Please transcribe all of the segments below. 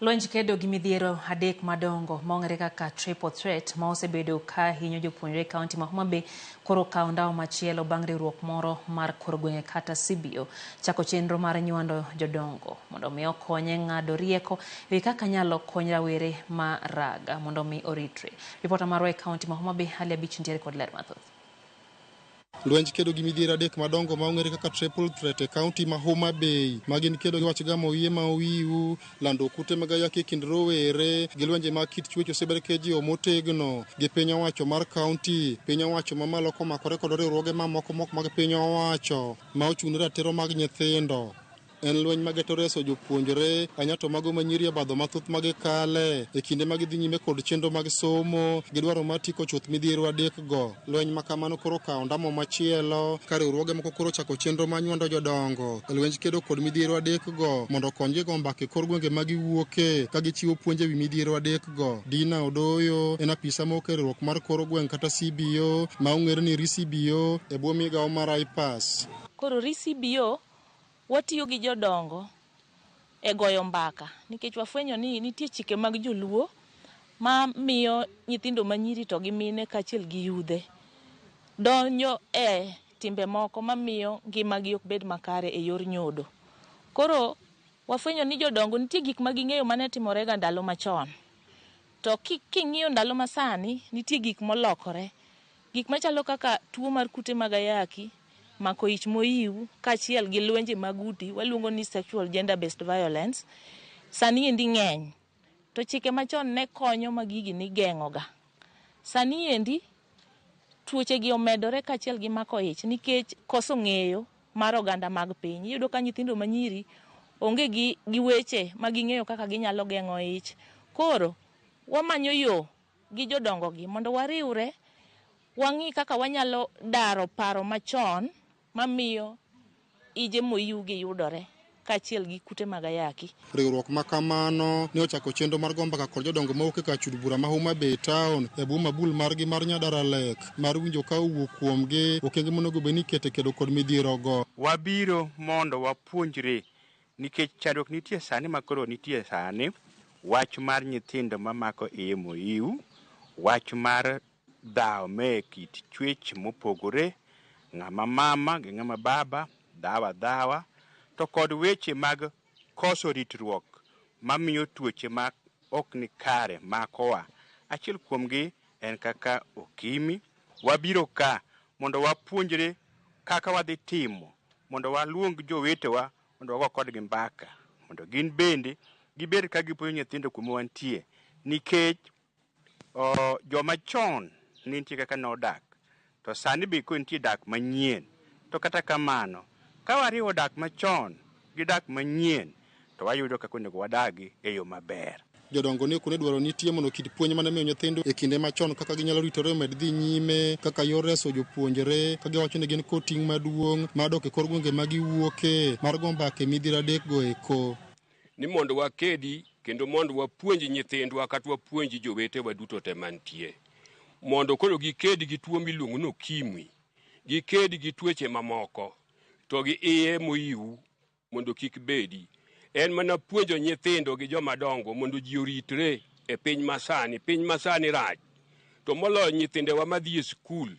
Lwenj kedo gi midhiero adek madongo ma ong'ere kaka triple threat ma osebedo ka hinyo jopuonjre e kaunti ma Homa Bay koro okawo ndawa machielo bang' riwruok moro mar kor gwenge kata CBO chako chenro mar nywando jodongo mondo mi okonye ng'ado rieko e wi kaka nyalo kony rawere ma raga mondo mi oritre. Ripota marwa e kaunti ma Homa Bay Ali Abich nitiere kod ler mathoth. Lwenj kedo gi midhiero adek madongo ma ong'ere kaka triple threat e kaunti ma Homa Bay, ma gin kedo gi wach gamo iye ma owiu, lando kute mag ayaki e kind rowere, gi lwenje mag kit chwech osebed ka ijiwo motegno gi piny owacho mar kaunti, piny owacho mamalo komakore kod riwruoge mamoko mok mag piny owacho ma ochung' ne ratiro mag nyithindo. En lweny ma geto reso jopuonjre ahinya to mago ma nyiri e obadho mathoth ma gikale e kinde ma gidhi nyime kod chenro mag somo gi dwaro mar tieko chuth midhiero adekgo. Lweny ma kamano koro okawo ondamo machielo ka riwruoge moko koro ochako chenro mar nywando jodongo e lwenj kedo kod midhiero adekgo mondo okonygi go mbaka e kor gwenge ma giwuoke ka gichiwo puonj e wi midhiero adekgo. Dina Odoyo en apisa ma ok e riwruok mar kor gweng' kata CBO ma ong'ere ni RCBO e bwo migawo mar IPAS. Koro RCBO Watiyo gi jodongo e goyo mbaka nikech wafwenyo ni nitie chike mag joluo ma miyo nyithindo ma nyiri to gi mine kaachiel gi yudhe donjo e timbe moko mamiyo ngimagi ok bed makare e yor nyodo. Koro wafwenyo ni jodongo nitie gik ma ging'eyo mane timorega ndalo machon. To king'iyo ndalo masani nitie gik molokore. Gik machalo kaka tuo mar kute mag ayaki, mako ich moyiw, kaachiel gi lwenje mag udi, waluongo ni sexual gender based violence, sani endi ng'eny. To chike machon ne konyo ma gigi nigeng'oga. Sani endi tuoche gi omedore kaachiel gi mako ich nikech koso ng'eyo mar oganda mag piny. Iyudo ka nyithindo manyiri onge gi, gi weche ma ging'eyo kaka ginyalo geng'o ich. Koro wamanyo yo gi jodongogi mondo wariwre wang'i kaka wanyalo daro paro machon mamiyo ije moyiwgi yudore kaachiel gi kute mag ayaki. Riwruok ma kamano ne ochako chenro mar go mbaka kod jodongo mawuok e kar chud bura ma Homa Bay town e bwo mabul margi mar Nyadaralek mar winjo ka owuok kuomgi okenge monego bed ni iketo e kedo kod midhierogo. Wabiro mondo wapuonjre Nikech chandruok nitie sani ma koro nitie sani, wach mar nyithindo mamako iye moyiw, wach mar dhawo me kit chwech mopogore, ng'ama mama gi ng'ama baba dhawo adhawa, to kod weche mag koso ritruok mamiyo tuoche ma ok ni kare makowa. Achiel kuomgi en kaka okimi. Wabiro ka mondo wapuonjre kaka wadhi timo mondo waluong jowetewa mondo wago kodgi mbaka mondo gin bende gibed ka gipuonjo nyithindo kuma wantie nikech joma chon ne nitie kaka nodak to sani be koro nitie dak manyien to kata kamano ka wariwo dak machon gi dak manyien to wayudo kaka onego wadagi e yo maber. Jodongo ne okone dwaro nitie mondo kit puonj mane miyo nyithindo e kinde machon kaka ginyalo ritore omed dhi nyime kaka yor reso jopuonjre ka giwacho ni gin kod ting' maduong' mar dok e kor gwenge ma giwuoke mar go mbaka e midhiero adekgo eko. Ni mondo wakedi kendo mondo wapuonj nyithindwa kata wapuonj jowetewa duto te mantie mondo koro giked gi tuo miluongo ni okimwi, giked gi tuoche mamoko to gi iye moyiw mondo kik bedi. En mana puonjo nyithindo gi joma dongo mondo ji oritre e piny masani. Piny masani rach. To moloyo nyithindewa madhi e skul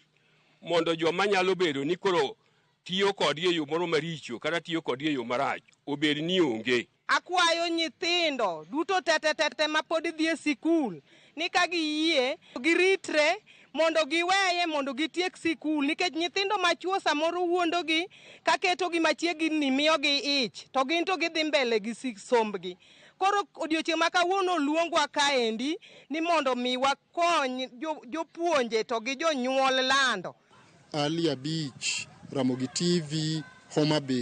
mondo joma nyalo bedo ni koro tiyo kodgi e yo moro maricho kata tiyo kodgi e yo marach obed ni onge. Akwayo nyithindo duto tetetete mapod dhi e sikul ni ka giyie giritre mondo giweye mondo gitiek sikul nikech nyithindo machuo samoro wuondogi ka ketogi machiegni miyogi ich to gin to gidhi mbele gi sombgi. Koro odiochieng' ma kawuono oluongwa kaendi ni mondo mi wakony jopuonje to gi jonyuol lando. Ali Abich, Ramogi TV, Homa Bay.